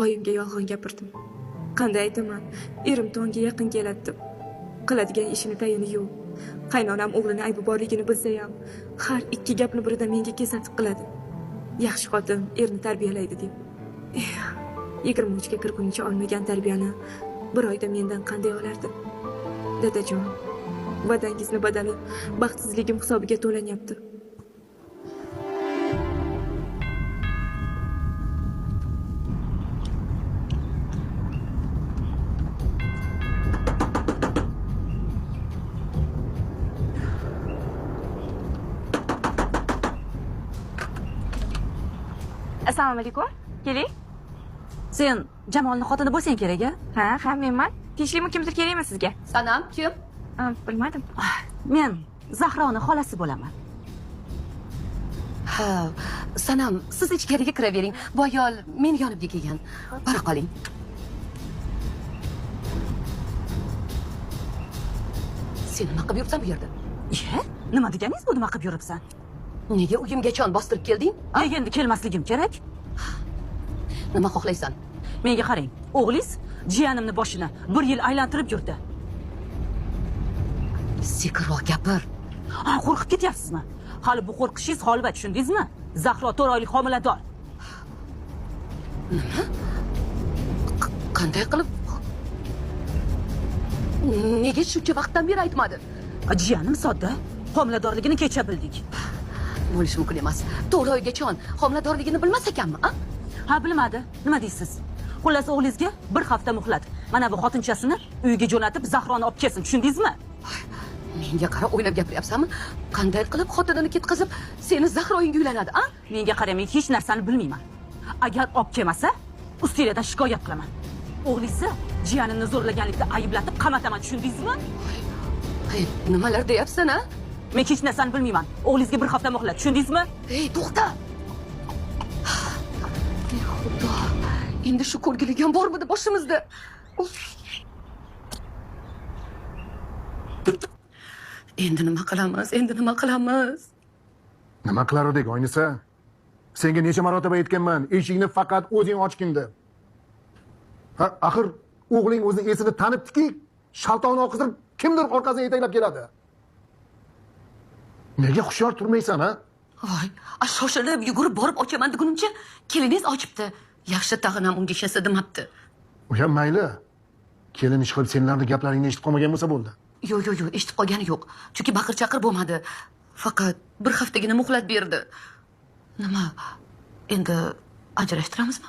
Oyimga yolg'on gapirdim. Qanday aytaman, erim tongga yaqin keladi deb. Qiladigan ishini tayini yo'q. Qaynonam o'g'lini aybi borligini bilsa-ham, har ikki gapni birida menga kesatib qiladi. Yaxshi xotin erni tarbiyalaydi deb. 23 ga kirgunicha olmagan tarbiyani bir oyda mendan qanday olardi? Dadajon, va'dangizni badali baxtsizligim hisobiga to'lanyapti. Assalomu alaykum. Keling. Sen Jamolning xotini bo'lsang kerak, a? Ha, ha, menman. Tinchlimi, kimdir kerakmi sizga? Sanam kim? Bilmadim. Men Zahroni xolasi bo'laman. Ha, Sanam, siz ichkariga kiravering. Bu ayol meni yonimga kelgan. Bora qoling. Sen nima qilib yuribsan bu yerda? Iye, nima deganingiz bu, nima qilib yuribsan? Nega uyimgacha bostirib kelding? Nega endi kelmasligim kerak? Nima xohlaysan? Menga qarang, o'g'lingiz jiyanimni boshini bir yil aylantirib yurdi. Sekinroq gapir. Ha, qo'rqib ketyapsizmi? Hali bu qo'rqishingiz g'olba, tushundingizmi? Zahro 4 oylik homilador. Nima? Qanday qilib? Nega shuncha vaqtdan beri aytmadi? Jiyanim sodda, homiladorligini kecha bildik. Bo'lishi mumkin emas. 4 oygacha homiladorligini bilmas ekanmi, a? Ha, bilmadi. Nima deysiz? Xullas, o'g'lingizga bir hafta muhlat. Mana bu xotinchasini uyiga jo'natib, Zahroni olib kelsin, tushundingizmi? Menga qara, o'ylab gapiryapsanmi? Qanday qilib xotinini ketqizib, seni Zahroyingga uylanadi, a? Menga qara, men hech narsani bilmayman. Agar olib kelmasa, ustingizdan shikoyat qilaman. O'g'lingizni jiyanimni zo'rlaganlikda ayblatib qamataman, tushundingizmi? Hey, nimalar deyapsan, a? Men hech narsani bilmayman. O'g'lingizga bir hafta muhlat, tushundingizmi? Ey, to'xta. Ey Xudo, endi shu ko'rgilik ham bormidi boshimizda? Endi nima qilamiz? Endi nima qilamiz? Nima qilar edik, oynisa? Senga necha marotaba aytganman, eshikni faqat o'zing ochgin deb. Ha, axir o'g'ling o'zini esini tanibdiki, shaltoqni oqizdirib kimdir orqasidan yetaklab keladi. Nega hushyor turmaysan, ha? Voy, shoshilib yugurib borib ochaman degunimcha keliningiz ochibdi. Yaxshi tag'in ham unga hech demabdi. U ham mayli. Kelin ish qilib senlarning gaplaringni eshitib qolmagan bo'lsa bo'ldi. Yo'q, yo'q, yo'q, eshitib qolgani yo'q. Chunki baqir-chaqir bo'lmadi. Faqat bir haftagina muhlat berdi. Nima, endi ajrashtiramizmi?